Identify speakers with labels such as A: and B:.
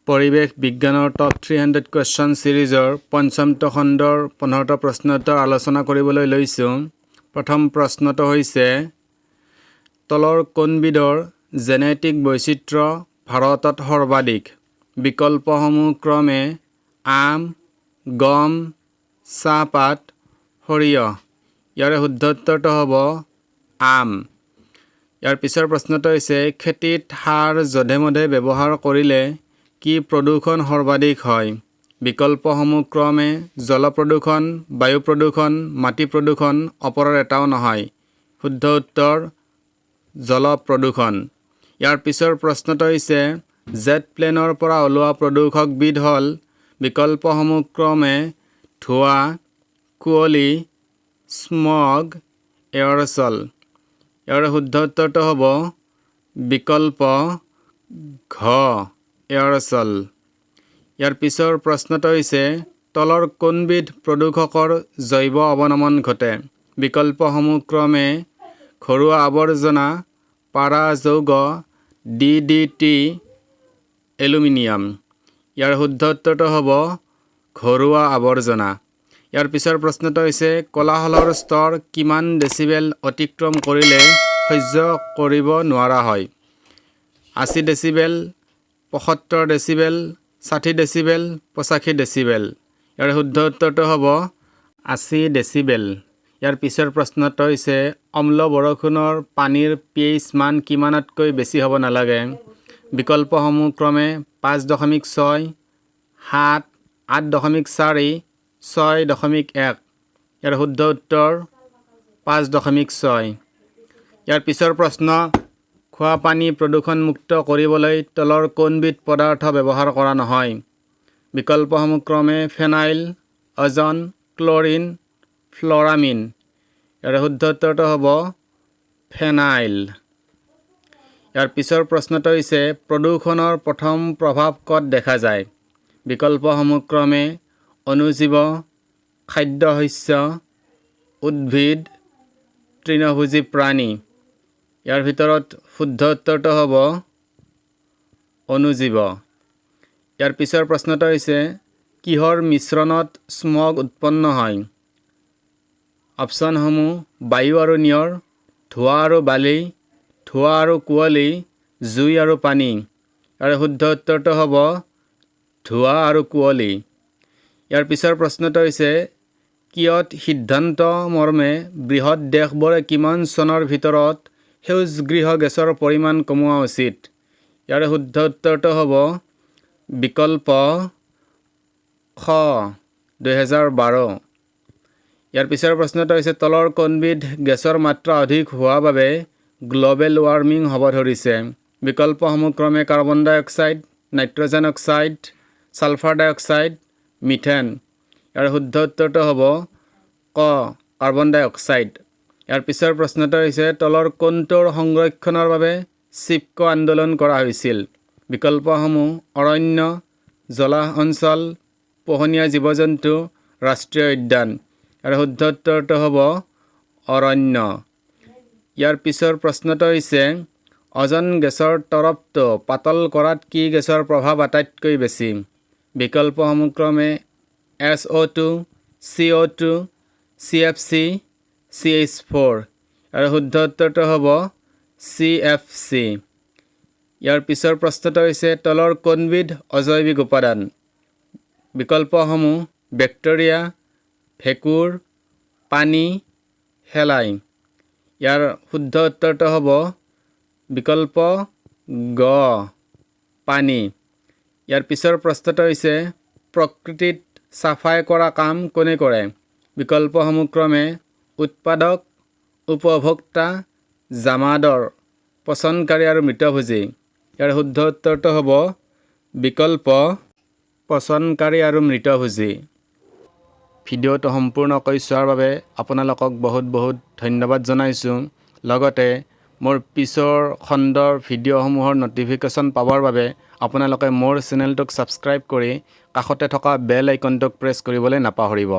A: পৰিৱেশ বিজ্ঞানৰ top 300 question ছিৰিজৰ পঞ্চমটো খণ্ডৰ 15টা প্ৰশ্ন উত্তৰ আলোচনা কৰিবলৈ লৈছোঁ। প্ৰথম প্ৰশ্নটো হৈছে, তলৰ কোনবিধৰ জেনেটিক বৈচিত্ৰ্য ভাৰতত সৰ্বাধিক? বিকল্পসমূহ ক্ৰমে আম, গম, চাহপাত, সৰিয়হ। ইয়াৰে শুদ্ধ উত্তৰটো হ'ব আম। ইয়াৰ পিছৰ প্ৰশ্নটো হৈছে, খেতিত সাৰ যধে-মধে ব্যৱহাৰ কৰিলে কি প্ৰদূষণ সৰ্বাধিক হয়? বিকল্পসমূহ ক্ৰমে জল প্ৰদূষণ, বায়ু প্ৰদূষণ, মাটি প্ৰদূষণ, ওপৰৰ এটাও নহয়। শুদ্ধ উত্তৰ জল প্ৰদূষণ। ইয়াৰ পিছৰ প্ৰশ্নটো হৈছে, জেট প্লেনৰ পৰা ওলোৱা প্ৰদূষকবিধ হ'ল? বিকল্পসমূহ ক্ৰমে ধোঁৱা, কুঁৱলী, স্মগ, এয়াৰছল। ইয়াৰ শুদ্ধ উত্তৰটো হ'ব বিকল্প ঘ, এয়াৰছল। ইয়াৰ পিছৰ প্ৰশ্নটো হৈছে, তলৰ কোনবিধ প্ৰদূষকৰ জৈৱ অৱনমন ঘটে? বিকল্পসমূহ ক্ৰমে ঘৰুৱা আৱৰ্জনা, পাৰা যৌগ, ডিডিটি, এলুমিনিয়াম। ইয়াৰ শুদ্ধ উত্তৰটো হ'ব ঘৰুৱা আৱৰ্জনা। ইয়াৰ পিছৰ প্ৰশ্নটো হৈছে, কোলাহলৰ স্তৰ কিমান ডেচিবেল অতিক্ৰম কৰিলে সহ্য কৰিব নোৱাৰা হয়? 80 ডেচিবেল, 75 ডেচিবেল, 60 ডেচিবেল, 85 ডেচিবেল। ইয়াৰ শুদ্ধ উত্তৰটো হ'ব 80 ডেচিবেল। ইয়াৰ পিছৰ প্ৰশ্নটো হৈছে, অম্ল বৰষুণৰ পানীৰ পিএইচ মান কিমানতকৈ বেছি হ'ব নালাগে? বিকল্পসমূহ ক্ৰমে 5.6, 7, 8.4, 6.1। ইয়াৰ শুদ্ধ উত্তৰ 5.6। ইয়াৰ পিছৰ প্ৰশ্ন, খোৱা পানী প্ৰদূষণমুক্ত কৰিবলৈ তলৰ কোনবিধ পদাৰ্থ ব্যৱহাৰ কৰা নহয়? বিকল্পসমূহ ক্ৰমে ফেনাইল, অ'জন, ক্লৰিন, ফ্লৰামিন। ইয়াৰ শুদ্ধ উত্তৰটো হ'ব ফেনাইল। ইয়াৰ পিছৰ প্ৰশ্নটো হৈছে, প্ৰদূষণৰ প্ৰথম প্ৰভাৱ ক'ত দেখা যায়? বিকল্পসমূহ ক্ৰমে অণুজীৱ, খাদ্যশস্য, উদ্ভিদ, তৃণভোজী প্ৰাণী। ইয়াৰ ভিতৰত শুদ্ধ উত্তৰটো হ'ব অণুজীৱ। ইয়াৰ পিছৰ প্ৰশ্নটো হৈছে, কিহৰ মিশ্ৰণত স্মগ উৎপন্ন হয়? অপশ্যনসমূহ বায়ু আৰু নিয়ৰ, ধোঁৱা আৰু বালি, ধোঁৱা আৰু কুঁৱলী, জুই আৰু পানী। ইয়াৰ শুদ্ধ উত্তৰটো হ'ব ধোঁৱা আৰু কুঁৱলী। ইয়াৰ পিছৰ প্ৰশ্নটো হৈছে, কিয়ট সিদ্ধান্ত মৰ্মে বৃহৎ দেশবোৰে কিমান চনৰ ভিতৰত সেউজগৃহ গেছৰ পৰিমাণ কমোৱা উচিত? ইয়াৰ শুদ্ধ উত্তৰটো হ'ব বিকল্প খ, 2012। ইয়াৰ পিছৰ প্ৰশ্নটো হৈছে, তলৰ কোনবিধ গেছৰ মাত্ৰা অধিক হোৱা বাবে গ্ল'বেল ৱাৰ্মিং হ'ব ধৰিছে? বিকল্পসমূহ ক্ৰমে carbon dioxide, nitrogen oxide, sulphur dioxide, methane। ইয়াৰ শুদ্ধ উত্তৰটো হ'ব ক, কাৰ্বন ডাই অক্সাইড। ইয়াৰ পিছৰ প্ৰশ্নটো হৈছে, তলৰ কোনটোৰ সংৰক্ষণৰ বাবে চিপক' আন্দোলন কৰা হৈছিল? বিকল্পসমূহ অৰণ্য, জলাহ অঞ্চল, পোহনীয়া জীৱ-জন্তু, ৰাষ্ট্ৰীয় উদ্যান। ইয়াৰ শুদ্ধ উত্তৰটো হ'ব অৰণ্য। ইয়াৰ পিছৰ প্ৰশ্নটো হৈছে, অ'জন গেছৰ তৰপটো পাতল কৰাত কি গেছৰ প্ৰভাৱ আটাইতকৈ বেছি? বিকল্পসমূহ ক্ৰমে SO2, CO2, CFC, CH4। আৰু শুদ্ধ উত্তৰটো হ'ব চিএফচি। ইয়াৰ পিছৰ প্ৰশ্নটো হৈছে, তলৰ কোনবিধ অজৈৱিক উপাদান? বিকল্পসমূহ বেক্টেৰিয়া, ভেঁকুৰ, পানী, শেলাই। ইয়াৰ শুদ্ধ উত্তৰটো হ'ব বিকল্প গ, পানী। ইয়াৰ পিছৰ প্ৰশ্নটো হৈছে, প্ৰকৃতিত চাফাই কৰা কাম কোনে কৰে? বিকল্পসমূহ ক্ৰমে উৎপাদক, উপভোক্তা, জামাদাৰ, পচনকাৰী আৰু মৃতভোজী। ইয়াৰ শুদ্ধ উত্তৰটো হ'ব বিকল্প পচনকাৰী আৰু মৃতভোজী। ভিডিঅ'টো সম্পূৰ্ণকৈ চোৱাৰ বাবে আপোনালোকক বহুত বহুত ধন্যবাদ জনাইছোঁ। লগতে মোৰ পিছৰ খণ্ডৰ ভিডিঅ'সমূহৰ ন'টিফিকেশ্যন পাবৰ বাবে আপোনালোকে মোৰ চেনেলটোক ছাবস্ক্ৰাইব কৰি কাষতে থকা বেল আইকনটোক প্ৰেছ কৰিবলৈ নাপাহৰিব।